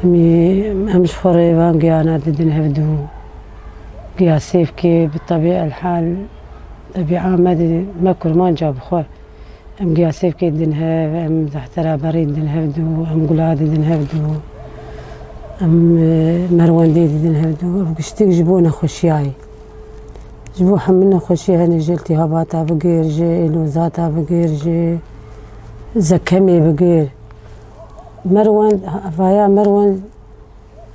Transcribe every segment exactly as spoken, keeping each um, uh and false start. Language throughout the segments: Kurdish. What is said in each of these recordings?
Em, em ji xwe re van giyana didin hevdu. Giya sêvkê bi tebî el hal, tebîa me di, me kurmanca bi xwe. Em giya sêvkê didin hev, em zehtera berî didin hevdu, em gula didin hevdu, em, e, merwendê didin hevdu. Ev giştik ji bo nexweşiyayê. Ji bo hemû nexweşiyê hene, ji iltîhabata bigir, ji êlozata bigir, ji zekemê bigir. Merwend, vaya merwend,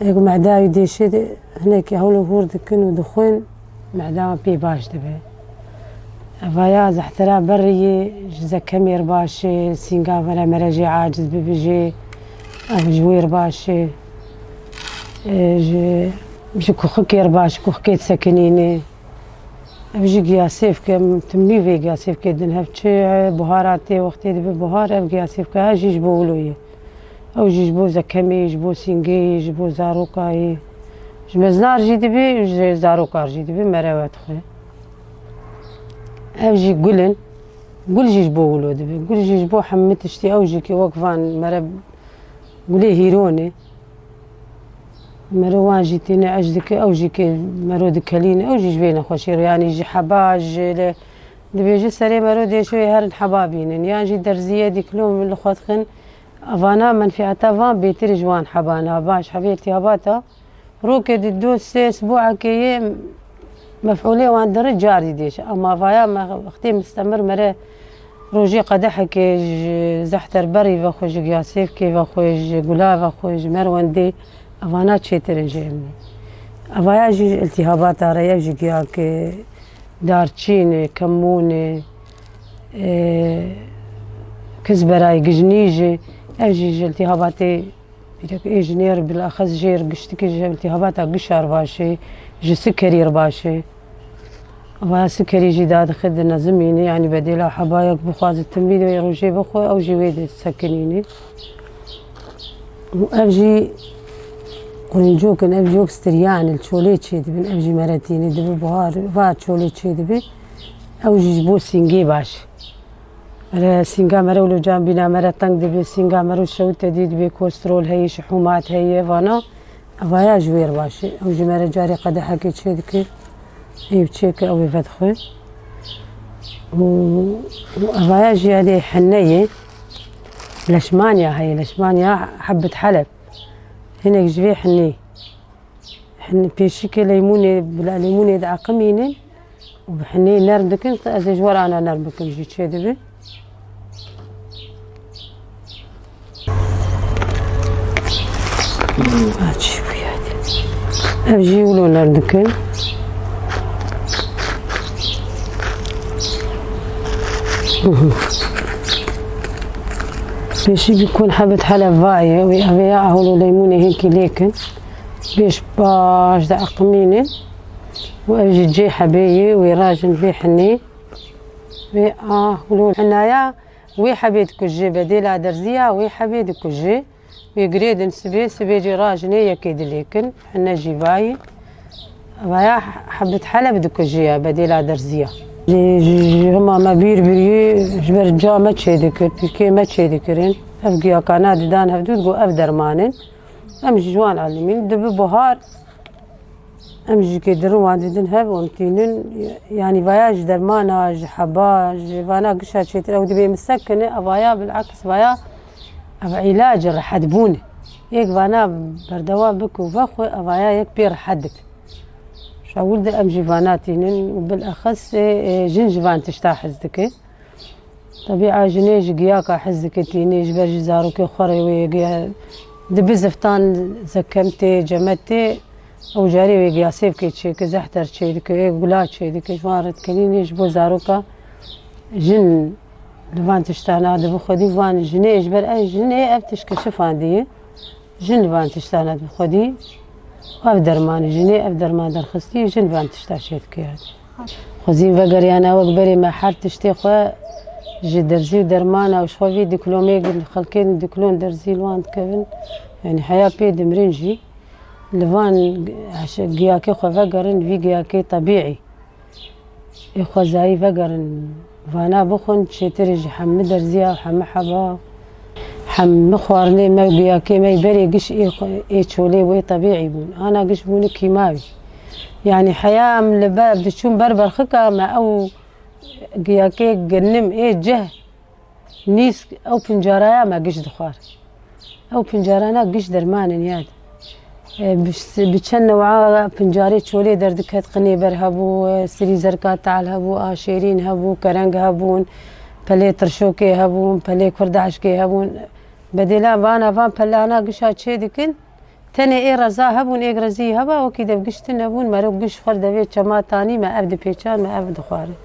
êk mehda wî dêşê de hinekî hewle hûr dikin û dixwin, mehda wan pê baş dibe. Vaya zehtera beriyê ji zekemê r baş e, sînga vere mere jê aciz bibijê, ev ji wê r baş e. E, ji, ji kuxikê r baş, kuxikê disekinîne. Ev jî giya sêvke, em timî vê giya sêvkê din hev çi buhara tê, wextê dibe buhar, ev giya sêvke her jî ji bo wilo ye. Ew jî ji bo zekemê, ji bo sîngê, ji bo zaroka ye. Ji meznar jî dibe, ji zaroka jî dibe, mere we dixwe. Ev jî gul in. Gul jî ji bo wilo dibe. Gul jî ji bo hemû tiştî, ew jî ki wek van mere gulê hîronê. Mero wan jî tîne ej dike, ew jî kê mero dikelîne, ew jî ji vê nexweşî re, yanî ji heba, ji lê dibêje serê mero dêşoyê herin heba bînin, yan jî derziyê dîklom li xwe dixin. Vana menfîeta van bêtir ji wan hebana, baş hebê irtîhabata. Rokê di du sê sibûakê yê mef'ûlê wan diri car dî dêşe. Ama vaya me wextê mistemir mere rojê qedehekê ji zehterberî vexwe, ji giyasêvkê vexwe, ji gula vexwe, ji merwendê, evana çêtir in ji emnî. Evaya jî ji iltîhabata re ye, ev jî giyakê darçîn e, kemûn e, e, kizberayê gijnî jî, ev jî ji iltîhabatê Pîrek ê jinê re bilaxes jê re giştikî ji iltîhabata gişa re baş e, ji sikerî re baş e. Vaya sikerî jî dadixe dinezimîne, yanî bedêla heba yek bixwaze timî de rojê bixwe, ew jî wê disekinîne. Û ev jî qurincok in, ev jî wek stiryan li çolê çêdibin, ev jî meretîne dibe buhar, va çolê çêdibe, ew jî ji bo sîngê baş e. Ere, sînga mere wilo cambîna mere teng dibe, sînga mere şewite dî dibe, kostrol heye, şihûmat heye, vana. Evaya ji wê re baş e. Ew ji mere carê qedehekê çê dike. Ê çêke ew ê vedixwe. Û, û evaya jî yanê henne ye. Leşmanya heye, leşmanya Hebbet Heleb. Hinek ji vê hennê. Hin pêşikê leymûnê, bila leymûnê diaqimînin û bi hinê nerm dikin, ez ê ji we re ana nerm bikim jî çêdibe. Ev jî wilo nerm dikin. Pêşî bi kun hebit hele vayê, wê evê ya aholo leymûnê hêkî lêkin. Bêş baş de eqimînin. Û ev jî cê hebê yê, wê rajin vê hinê. Wê a hûlû hinaya wê hebê dikuje, bedêla derziya wê hebê dikuje. Wê girêdin sibê, sibê jî rajinê yekê dilêkin. Hine jî vayî. Vaya hebit heleb dikuje ya, bedêla derziya. Jî, jî, jî hima me bîr birî, ji ber ca me çêdikir, pîrkê me çêdikirin. Ev giyakana didan hevdû, digo ev dermanin. Em ji wan elimîn, dibi buhar, em ji kê dirin wan didin hev, em tînin, yanî vaya ji dermana, ji heba, ji vana gişa çêtir ew dibê misekine, evaya bilaks vaya, ev îlac rehet bûn. Yek vana berdewam bik û vexwe, evaya yek pê rehet dib. Şawil de em jî vana tînin û bilexes, e, e, jin ji van tişta hez dike. Tebîa jinê ji giyaka hez dike tînê, ji ber ji zarokê xwe re wê giya dibi ziftan zekem tê, cemet tê, ew carê wê giya sêvkê çêke, zehter çêdike, ê gula çêdike, ji wan re dikelînê ji bo zaroka jin li van tiştana dibi xwedî van jinê, ji ber ev jinê ev tişt keşifandiye. Jin li van tiştana bi xwedî, ev dermanê jinê, ev derman derxistî, jin li van tişta çê dike yani. Xwezîn vegeriyana wek berê me her tiştê xwe ji derzî û dermana û ji xwe vî diklomê gir xelkên diklon derzî li wan dikevin. Yani heya pê dimirin jî li van giyakê xwe vegerin, vî giyakê tebîî. Ê xwezayî vegerin, vana bixwin, çêtir ji hemû derziya, hemû heba. Hemî xwarinê me û giyakê me berê giş ê, ê çolê wê tebîî bûn. Ana giş bûne kîmawî. Yanî heya em li ber, diçûn ber berxika me ew giyakê ginim ê cih nîsk ew pincaraya me giş dixwar. Ew pincarana giş derman in yad. E, bi, bi çend new'a pincarê çolê derdiket, qinêber hebû, e, sirî zerka tal hebû, a şêrîn hebû, kereng hebûn, pelê tirşokê hebûn, pelê kurdaşkê hebûn. Bedêla vana van pelana gişa çê dikin. Tenê ê reza hebûn, êk rezî heba, wekî dev giş tune bûn, merok giş xwar devê çema tanî me ev dipêçan, me ev dixwarin.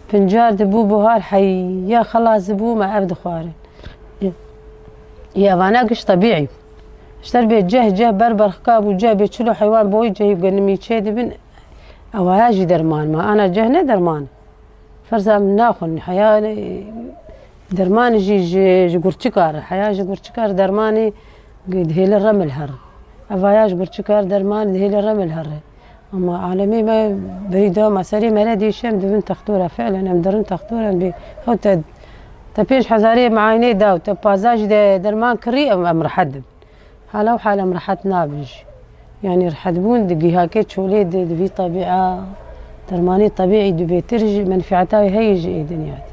Pincar dibû buhar, heya xelas dibû, me ev dixwarin. Yê evana giş tebîî. Ji ter bê ceh, ceh ber berxika bû, ceh bê çilo heywan boyî cehî genimî çê dibin. Ewaya jî derman ma. Ana ceh ne derman. Ferza em naxwin. Heya, e, derman jî ji, ji gurçika re. Heya ji gurçika re dermanê dihêle remil her. Evaya ji gurçika re derman dihêle remil her. Ama alemê me berî da me serê me re dîşem dibin textora. Fiilen em derin textora em bê. Hew te, te pênc hezarê meayne da û te paza jî de derman kirî em, em rehet dibin. Hala û hal em rehet nabin jî. Yanî rehetbûn di gihakê çolê de, di vî tebîa dermanê tebîî di bêtir jî menfîeta wê heye ji ê dinya de.